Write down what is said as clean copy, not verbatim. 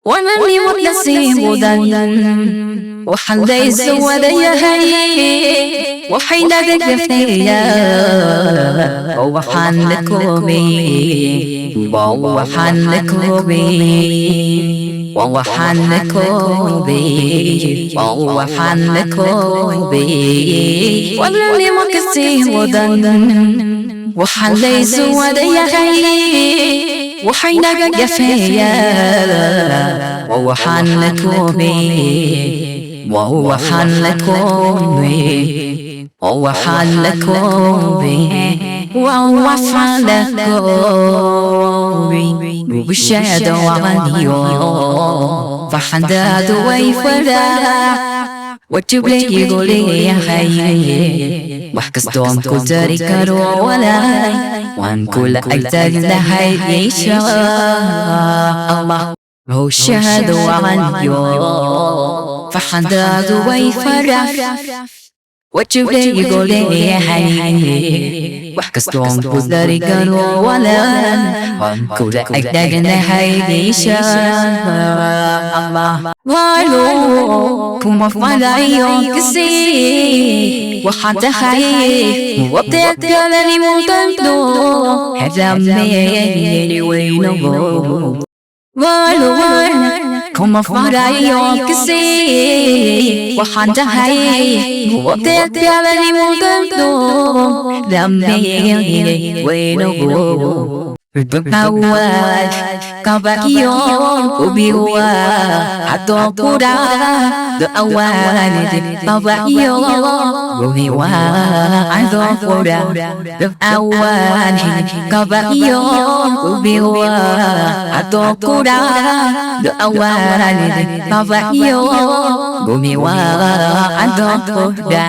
Walaalnimo kasii mudan waxaan laysu wadayahay waxay naga gafeeyaa waxaan la koobay waxaan la koobay waxaan la koobay waxaan la koobay. Walaalnimo kasii mudan waxaan laysu wadayahay waxay naga gafeeyaa waxaan la koobay waxaan la koobay waxaan la koobay waxaan la koobay. Bulshada wacaniyo farxadaadu way faraa wajiblaygu leeyahay wax kastoon ku dari karo walaal waan kula agtaagnahay insha Allah. Howshaada wacaniyo farxadaadu way farax wajiblaygu leeyahay wax kastoon ku dari karo walaal waan kula agtaagnahay insha Allah. Walo kuma falayo kasi waxaan tahay waqtigalani mudando hadameeyni weynogo. Walo kuma falayo kasi waxaan tahay waqtigalani mudando hadameeyni weynogo. Awal kabakiyo ubiwa adokura the awal kabakiyo ubiwa adokura the awal kabakiyo ubiwa adokura the awal kabakiyo ubiwa adokura.